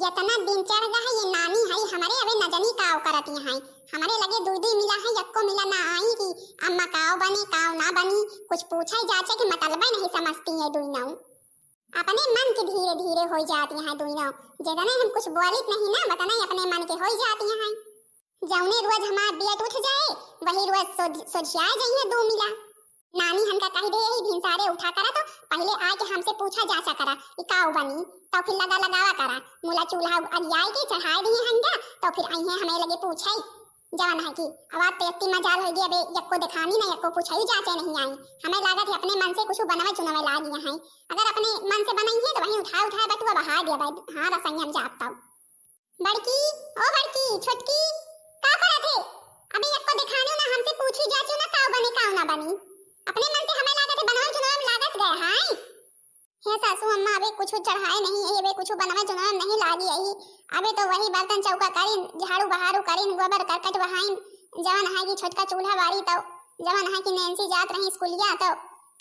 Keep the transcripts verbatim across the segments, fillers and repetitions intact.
यतना दिन चढ़ गा है, ये नानी है हमरे, अबे न जनी काव करत यहाँ है। हमरे लगे दुई दुई मिला है, यक्को मिला ना आई कि अम्मा काव बनी, काव ना बनी, कुछ पूछे जाचे के मतलबे नहीं समझती है दुई नौ। अपने मन के धीरे धीरे होई जाती हैं दुई नौ। जेतने हम कुछ बोलित नहीं ना, वतने अपने मन के होई जाती हैं। जौने रोज हमार बेट उठ जाए, वही रोज सोध-, सोझियाए जइहे दू मिला। नानी हमका कह दे, यही भिनसारे उठा करा तो पहिले आके हमसे पूछा जाचा करा, ई काव बनी, तो फिर लगा लगावा करा, मुला चूल्हा अगियाए के चढ़ाए दिए हंगा, तो फिर अइहे हमें लगे पूछे। जवन है कि अब आप तो इतनी मजाल होई गई, अबे यक्को देखानी ना, यक्को पूछाई जाचे नहीं आई। हमें लागत है अपने मन से कुछ बनवे चुनवे लागी हैं। अगर अपने मन से बनई है तो वहीं उठाए उठाए बटुआ बहा दिया भाई। हाँ, रसोई हम जात तौ। बड़की, ओ बड़की, छोटकी, का करत है? अबे यक्को देखानी ना, हमसे पूछी जाचे ना काव बने काव ना बनी। अपने मन से हमें लागत है बनवे चुनवे में लागत गए हैं। हे सासू अम्मा, अबे कुछ चढ़ाए नहीं है, अबे कुछ बनवे चुनवे में नहीं लागी आई। अबे तो वही बर्तन चौका करिन, झाड़ू बहारू करिन, गोबर करकट बहाइन, जवन है कि छोटका चूल्हा बारी तो, जवन है कि नैन्सी जात रही स्कूलिया तो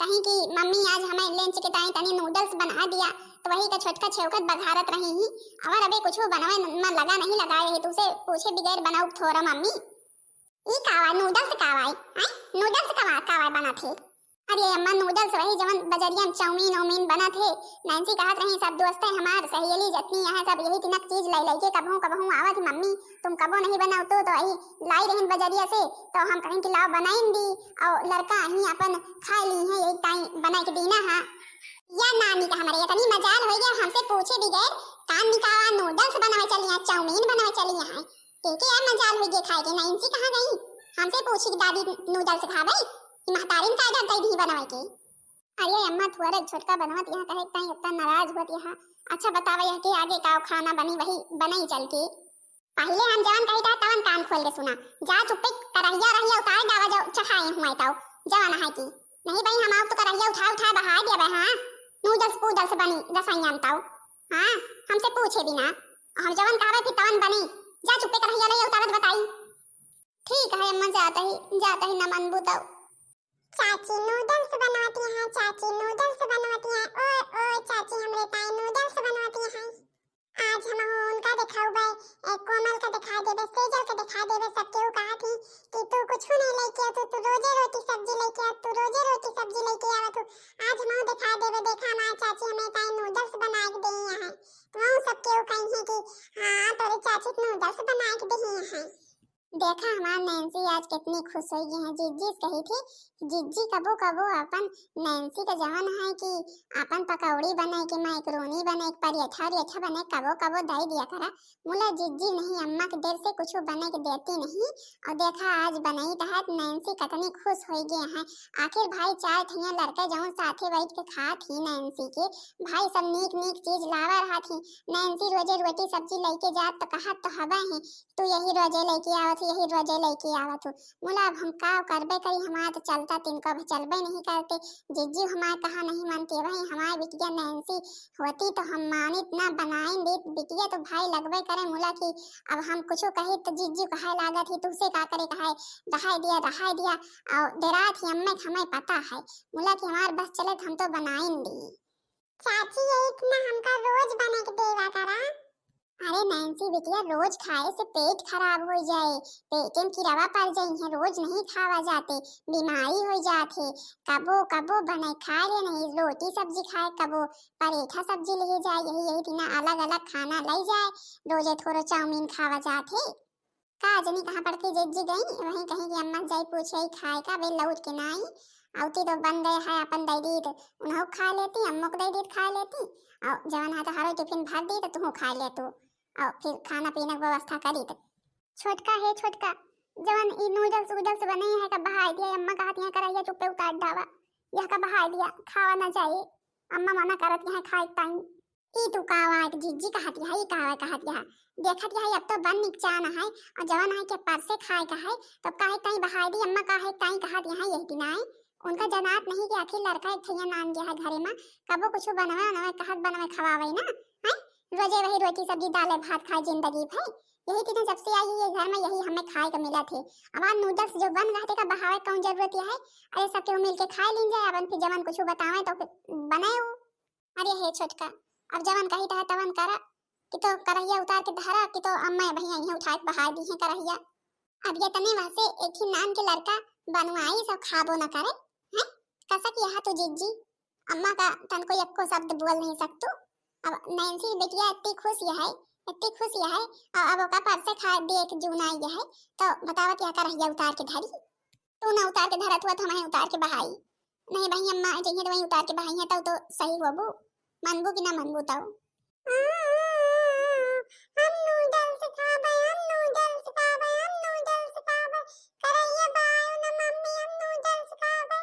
कहीं कि मम्मी आज हमें लंच के ताई तनी नूडल्स बना दिया, तो वही का छोटका छेवकत बघारत रही ही। और अबे कुछ बनवे म लगा नहीं लगाए है, तुसे पूछे बगैर बनाऊ थोड़ा मम्मी। ई कावा नूडल्स कावा है? हैं? नूडल्स कावा, कावा बनत है? अरे अम्मा, नूडल्स वही जवन बजरिया में चाउमीन उमीन बनत है। नैन्सी कहत रही, सब दोस्त है हमार सहेली जतनी यहाँ सब यही तिनक चीज लाई लाई के कबहू कबहू आवत है, मम्मी तुम कबो नहीं बनाओ तो, तो यही लाई रहन बजरिया से, तो हम कहें कि लाओ बनाइन दी, और लड़का ही अपन खा ली है, यही ताई बना के दीना है। या नानी का हमारे इतनी मजाल हो गया, हमसे पूछे बगैर कान निकावा नूडल्स बनावे चली हैं, चाउमीन बनावे चली हैं। के के यार मजाल हो गया खाए के, नैन्सी कहाँ गई? हमसे पूछी कि दादी नूडल्स खावे, कि महतारिन का आर्डर दे दी बनावे के। अरे अम्मा, थोड़े छोटका बनवत यहाँ कहे ताई इतना नाराज होत यहाँ। अच्छा बतावे यहाँ के आगे का खाना बनी, वही बनाई चल के। पहिले हम जवन कही था तवन कान खोल के सुना। जा चुप्पे करहिया रहिया उतार डावा, जो चढ़ाए हुआ ताऊ जवन है की। नहीं भाई, हम आओ तो करहिया उठा उठा बहा दिया बे, हाँ। नूडल्स पूडल्स बनी रसोइया में ताऊ। हाँ, हमसे पूछे बिना। हम जवन कहबे फिर तवन बनी। जा चुप्पे करहिया ले उतारत बताई। ठीक है अम्मा, जाता ही, जाता ही ना मनबू तो। चाची नूडल्स बनवती हैं, चाची नूडल्स बनवती हैं। ओए ओए चाची, हमरे ताई नूडल्स बनवती हैं। आज हम उनका दिखाऊ बे, ए, कोमल का दिखा देबे, सेजल का दिखा देबे, सब केहू कहा थी कि तू कुछ नहीं लेके आ, तू, तू रोजे रोटी सब्जी लेके आ, तू रोजे रोटी सब्जी लेके आवा तू। आज हम दिखा देबे, देखा हमारे चाची हमें ताई नूडल्स बना के दे हैं। तो वहाँ सब केहू कही है कि हाँ, तोरे चाची नूडल्स बना के दे हैं। देखा हमार नैन्सी आज कितनी खुश हो गई है। जिज्जी से कही थी, जिज्जी कबो कबो अपन नैन्सी का जवन है कि अपन पकौड़ी बने के, मैक्रोनी बने के, परेठा उरेठा बने, कबो कबो दे दिया करा। मुला जिज्जी नहीं अम्मा के डर से कुछ बने के देती नहीं। और देखा आज बनाई तहत नैन्सी कितनी खुश हो गई है। आखिर भाई चार ठिया लड़के जवन साथे बैठ के खात ही नैन्सी के, भाई सब नीक नीक चीज लावा रहा थी। नैन्सी रोजे रोटी सब्जी लेके जात तो कहत तो हवा है, तू यही रोजे लेके आवत हू, यही रोजे लेके आवत हू। मुला अब हम का करबे करी, हमार तो चलता तिनको अब चलबे नहीं करते। जिज्जी हमार कहा नहीं मानती, वही हमार बिटिया नैन्सी होती तो हम मानित ना बनाइन दीत बिटिया तो भाई लगबे करे। मुला की अब हम कुछ कही तो जिज्जी कहे लागत ही, तुझसे का करे कहे, रहाय दिया, रहाय दिया। और डेरात ही अम्मे के हमें पता है, मुला की हमार बस चले तो हम तो बनाइन दी। चाची, ये इतना हमका रोज बना के देवा करा। अरे नैन्सी बिटिया, रोज खाए से पेट खराब हो जाए, पेट में कीड़वा पड़ जाई है, रोज नहीं खावा जाते, बीमारी हो जात है। कबो कबो बने खाए ले नहीं, रोटी सब्जी खाए, कबो परेठा सब्जी ले जाए, यही यही दिना अलग अलग खाना ले जाए, रोजे थोड़ो चाउमीन खावा जात है। का जनी कहाँ पढ़ती जिज्जी गई, वहीं कहीं कि अम्मा जाई पूछे खाए का, वे लौट के ना आई। औती तो बन गए है अपन दैदी, तो उन्हों खा लेती, अम्मो को दैदी खा लेती। और जवन है तो हरो टिफिन भर दी तो तुहू खा ले तू, और फिर खाना पीने की व्यवस्था करी। तो छोटका है छोटका, जवन ई नूडल्स वूडल्स बने है का बहाई दिया, अम्मा कहती है करहिया चुप्पे उतार डावा, यह का बहाई दिया, खावा ना जाए, अम्मा मना करत यहाँ खाए टाइम। ई तू कावा एक जिज्जी कहत है, ई कावा कहत है। देखत है अब तो बन निकचान है, और जवन है के परसे खाए का है, तब काहे ताई बहाई दी अम्मा, काहे ताई कहत है यही दिन आए। उनका जनात नहीं कि आखिर लड़का एक ठैया नान गया है घरे में, कबो कुछ बनवे बनवे कहत बनवे खवावे ना, हैं? रोजे वही रोटी सब्जी दाल भात खाए जिंदगी भर। यही दिन जब से आई है ये घर में यही हमें खाए का मिला थे। अब आज नूडल्स जो बन रहते का बहावे कौन जरूरत है? अरे सब केहू मिल के खाए लीन जाए, अपन फिर जवन कुछ बतावे तो फिर बनाए वो। अरे हे छोटका, अब जवन कही तहे तवन करा। कि तो करहिया उतार के धरा, कि तो अम्मा भैया इहे उठाए के बहाए दीहे करहिया। अब ये तने वहसे एक ही नाम के लड़का बनवाई सब खाबो न करे, हैं? कसक यहाँ तो जिज्जी, अम्मा का तनको यक्को शब्द बोल नहीं सकतू। अब नैन्सी बिटिया इतनी खुश यहै, इतनी खुश यहै, और अब ओका परसे खा देख जून आई यहै, तो बतावत यहाँ करहिया उतार के धरी। तू ना उतार के धरत हुआ तो हमें उतार के बहाई। नहीं भाई अम्मा, जइहे तो वहीं उतार के बहाई है, तब तो सही होबू, मनबू कि ना मनबू तब। हम नूडल्स खाबे, हम नूडल्स खाबे, हम नूडल्स खाबे। करहिया बायो ना मम्मी, हम नूडल्स खाबे।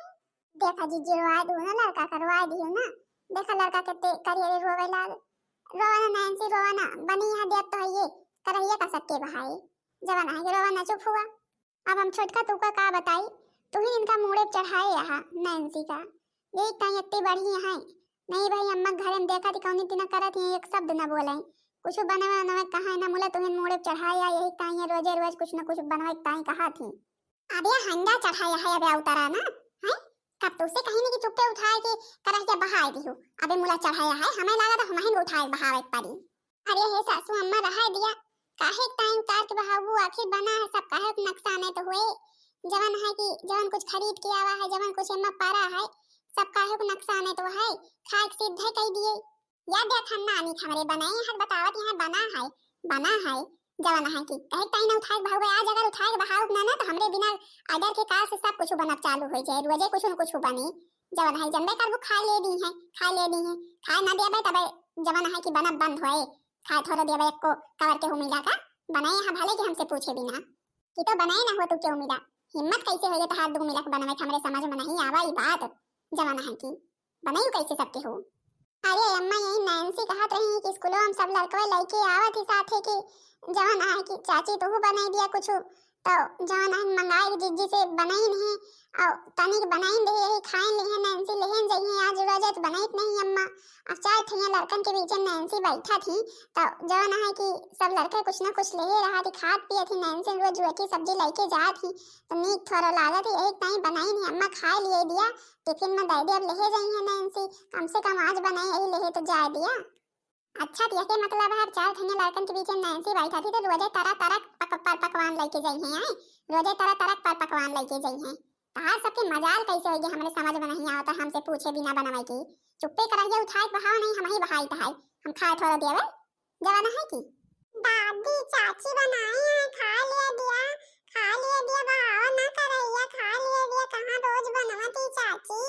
देखा जिज्जी, रोवा दू ना लड़का का, रोवा दियो ना। देखा लड़का कितने करियर रोवे लाग। रोवा ना नैन्सी, रोवा ना, बनी यहाँ देत तो है ये, करहिया का सक्के बहाई। जवन है कि रोवा ना, चुप हुआ। अब हम छोटका तुका का बताई, तू ही इनका मूड़े पे चढ़ाए यहाँ नैन्सी का। यही ताई इतनी बढ़िया है। नहीं भाई अम्मा घरे में देखा थी कौनी तिना करत ही, एक शब्द न बोले, कुछ बनवे बनवे कहा है ना मुला, तुहिन मूड़े पे चढ़ाए आ, यही ताई है रोजे रोज कुछ न कुछ बनवे ताई कहा थी। अबे हंडा चढ़ाया है, अबे उतारा ना, हैं? कब तो उसे कहीं नहीं कि चुप्पे उठाए के करहिया बहाए दिहु, अबे मुला चढ़ाया है, हमें लगा तो हमहिन उठाए बहावे के पड़ी। अरे हे सासू अम्मा, रहा दिया, काहे के ताई उतार के बहाबू, आखिर बना है सब, काहे के नुकसान है तो हुए, जवन है कि जवन कुछ खरीद के आवा है, जवन कुछ एम्मा पारा है, सब काहे के नुकसान है तो है, खाए के सिद्ध है कह दिए। या देख हम नानी हमरे बनाई है, बतावत यहाँ बना है, बना है, जवन है कि कहे के ताई ना उठाए के बहाबू, आज अगर उठाए के बहाबू ना, ना तो हमरे बिना ऑर्डर के काल से सब कुछ बनब चालू हो जाए, रोजे कुछ न कुछ बनी। जवन है जनबे करबू, खाए ले दी है, खाए ले दी है, खाए ना देबे तबे जवन है कि बनब बंद होए, खाए थोड़े देबे, एको कवर के उमिला का बनाए है, भले कि हमसे पूछे बिना। कि तो बनाए ना हो तू के उमिला, हिम्मत कैसे हो गए तहार दू मिला के बनवे के, हमरे समझ में नहीं आवा ई बात, जवन है कि बनाई कैसे सबके हो। अरे अम्मा, यही नैन्सी कहत रही कि स्कूलों में सब लड़कवे लइके आवत ही साथे कि जवन है कि चाची तू बनाई दिया कुछ, तो जवन है मंगाए के जिज्जी से बनाई नहीं, और तनिक बनाई दे यही खाए लेहे नैन्सी, लेहे जाइए आज रोजे तो बनाई नहीं अम्मा। अब चार ठैया लड़कन के बीच में नैन्सी बैठा थी, तो जवन है कि सब लड़के कुछ ना कुछ लेहे रहा थी, खात पिए थी। नैन्सी रोज रोटी सब्जी लेके जात थी, तो नीक थोड़ा लागत ही, यही ताई बनाई नहीं अम्मा, खाए लिए दिया, टिफिन में दे दे, अब लेहे जाइए नैन्सी, कम से कम आज बनाई यही लेहे तो जाए दिया। अच्छा, तो यके मतलब है, अब चार ठने लड़कन के बीच में नैन्सी बैठा थी, तो रोजे तरह तरह पक-, पर पकवान लेके जाई हैं, आए? रोजे तरह तरह पर पकवान लेके जाई हैं। तहार सबके मजाल कैसे होइगे, हमरे समझ में नहीं आवत, हमसे पूछे बिना बनवाई के। चुप्पे करहिया उठाए के बहाव नहीं, हम ही बहाई तहाई, हम खाए थोड़ा देवे, जवाना है कि? दादी, चाची बनाई है, खा लिए दिया, खा लिए दिया, बहाव ना करहिया, खा लिए दिया, कहाँ रोज बनवती चाची।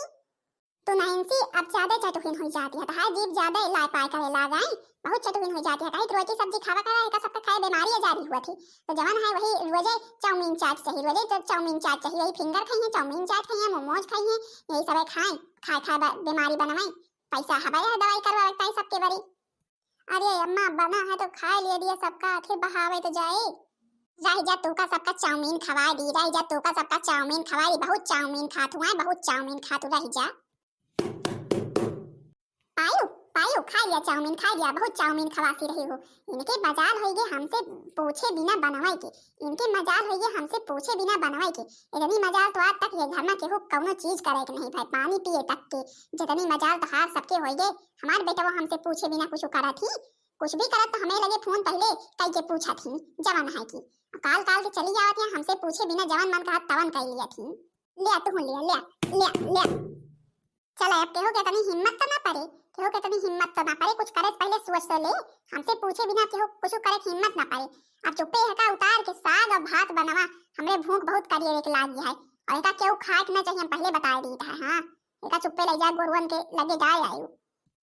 तो नैन्सी अब ज्यादा चटुहिन हुई जाती है, तहार जीभ ज्यादा लाए पाए करे लाग आई, बहुत चटुहिन हुई जाती है। कहीं रोटी सब्जी खावा करा, एका सबका खाए बीमारी जारी हुआ थी, तो जवन है वही रोजे चाउमीन चाट चाहिए, रोजे तो चाउमीन चाट चाहिए, यही फिंगर खाइए, चाउमीन चाट खाइए, मोमोज खाइए, यही सब खाए, खाए खाए ब-, बीमारी बनवाई, पैसा हवा है दवाई करवा ताई सबके बरी। अरे अम्मा, बना है तो खाए लिए दिए सबका, आखिर बहावे तो जाए। रह जा तू का सबका चाउमीन खवाए दी, रह जा तू का सबका चाउमीन खवाए दी, बहुत चाउमीन खात हुआ है, बहुत चाउमीन खात हूँ, रह जा। पायू, पायू, खा लिया चाउमीन, खा लिया, बहुत चाउमीन खवासी रही हो। इनके मजाल होइगे हमसे पूछे बिना बनवाए के, इनके मजाल होइगे हमसे पूछे बिना बनवाए के। इतनी मजाल तो आज तक ये घर में केहू कौनो चीज करे के नहीं भाई, पानी पिए तक के। जितनी मजाल तो हार सबके होइगे, हमार बेटवा हमसे पूछे बिना कुछ करत ही, कुछ भी करत तो हमें लगे फोन पहले कई के पूछत ही, जवन है कि काल काल के चली आवत है, हमसे पूछे बिना जवन मन कहत तवन कई लिया थी। लिया तू लिया, लिया, लिया, लिया। चला, अब केहू के इतनी हिम्मत तो ना पड़े, केहू के इतनी हिम्मत तो ना पड़े, कुछ करे से पहले सोच तो ले। हमसे पूछे बिना केहू कुछ करे के हिम्मत ना पड़े। अब चुप्पे एका उतार के साग और भात बनवा, हमरे भूख बहुत करिए एक लागी है, और एका केहू खाए के ना चाहिए, हम पहले बताए दी है। हाँ, एका चुप्पे ले जा गोरुअन के लगे गाय आयु।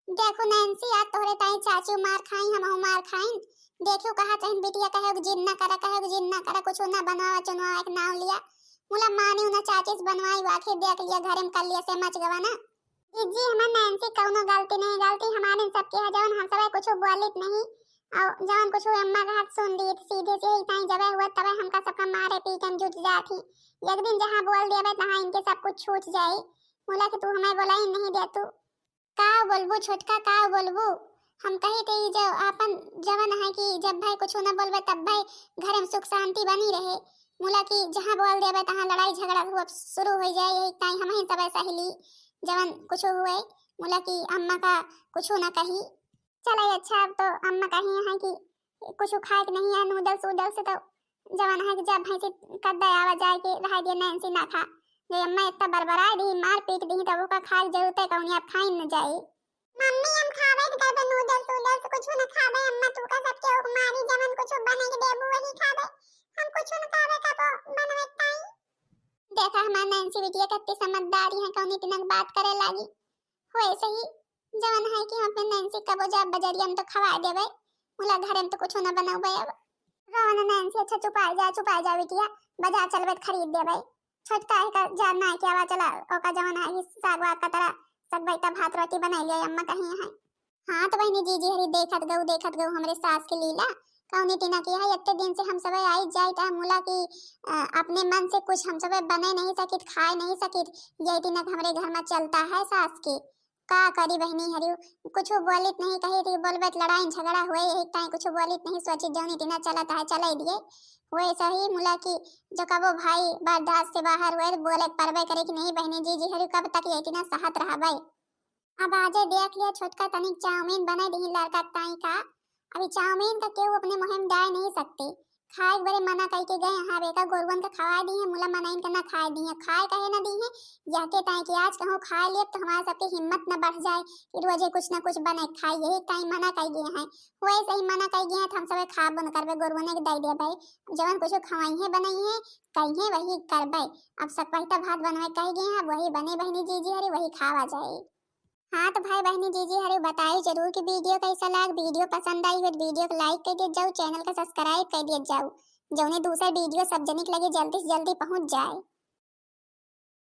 देखो नैन्सी, आज तोहरे ताई चाची मार खाई, हमहू मार खाइन। देखो कहा चाहिए बिटिया, कहे कि जिद ना करा, कहे कि जिद ना करा, कुछ ना बनवावा चुनवावा के नाम लिया। मुला मानी उन्हें चाची से बनवाई, आखिर देख लिया, घरे में कर लिया से मच गवा ना। जिज्जी, हमार नैन्सी कौनो गलती नहीं, गलती हमारे सबके है, जौन हम सब कुछ बोलित नहीं। और जौन कुछ अम्मा का हाथ सुन ली, तो सीधे से ही ताई जबे हुआ, तबे हमका सबका मारे पीटे में जुट जात ही। एक दिन जहाँ बोल देबे, तहाँ इनके सब कुछ छूट जाई। मुला के तू हमें बोलाई नहीं दे तू। का बोलबू छोटका, का बोलबू? हम कही थे ई जो आपन जवन है कि जब भाई कुछ ना बोलबे, तब भाई घर में सुख शांति बनी रहे। मुला की जहाँ बोल देबे, तहाँ लड़ाई झगड़ा हुआ शुरू हो जाए। यही ताई हम ही सब सहेली जवन कुछ हुए, मुला की अम्मा का कुछ ना कही। चला, अच्छा, अब तो अम्मा कही है कि कुछ खाए के नहीं है, नूडल्स वूडल्स, तो जवन है कि जब भैंसी कद्दा आवा जाए के रह दिया, नैन्सी ना खा। जो अम्मा इतना बरबराए दी, मार पीट दी, तब ओका खाए के जरूरत है कौन, अब खाई न जाए। मम्मी, हम खाबे त करबे नूडल्स वूडल्स, कुछ न खाबे अम्मा, तू का सबके ओक मारी, जवन कुछ बने के देबू वही खाबे, हम कुछ न खाबे कबो बनवे ताई। देखा हमार नैन्सी बिटिया कितनी समझदारी है, कौनी तिनक बात करे लागी। होए सही, जवन है कि हम अपने नैन्सी कबो जाब बजरिया में तो खवाए देबे, मुला घरे में तो कुछ न बनौबे अब। रोवन नैन्सी, अच्छा चुपाए जा, चुपाए जा बिटिया, बाजार चलबे त खरीद देबे। छोटका है का जानना है क्या बा, चला ओका जवन है कि साग वाग का तरह सब बैठा भात रोटी बनाई लिया अम्मा कही है। हाँ तो बहनी जीजी हरी देखत गऊ, देखत गऊ हमरे सास के लीला। कौनी टीना की है, इतने दिन से हम सब आई जाइत है मुला की, अ, अपने मन से कुछ हम सब बने नहीं सकित, खाए नहीं सकित। यही टीना के हमरे घर में चलता है सास के। का करी बहनी हरी, कुछ बोलित नहीं कही थी, बोलबे त लड़ाई झगड़ा हुए, यही ताई कुछ बोलित नहीं, सोची जौनी टीना चलत है चले दिए। वैसे ही मुला की जो कबो भाई बर्दाश्त से बाहर हुए, बोले परबे करे कि नहीं बहनी जीजी हरी, कब तक यही टीना सहत रहबे। अब आजे देख लिया छोटका तनिक चाउमीन बने दिही लड़का ताई का। अभी चाउमीन का केहू अपने मुँह में डाल नहीं सकते। खाए के बरे मना कई के गए हैं, बेका गोरुअन का खवाए दिहे, मुला मनइन का ना खाए दिहे। खाए कहे ना दिहे, यहके ताई कि आज कहूँ खाए लेब तो हमारे सबके हिम्मत न बढ़ जाए कि रोजे कुछ ना कुछ बने खाए, यही ताई मना कई गए हैं। वैसे ही मना कई गए हैं तो हम सब खाब न करबे, गोरुअन के दे देबे, जवन कुछ खवाई है बनई है कही है वही करबे। अब सब पहिता भात बनवे कह गए हैं, अब वही बने बहनी जीजी हरी, वही खावा जाए। हाँ तो भाई बहनी जीजी हरे बताई जरूर कि वीडियो कैसा लाग। वीडियो पसंद आई हो तो वीडियो को लाइक कर दिया जाओ, चैनल का सब्सक्राइब कर दिया जाओ, जौने दूसरा वीडियो सब जनिक लगे जल्दी से जल्दी पहुँच जाए।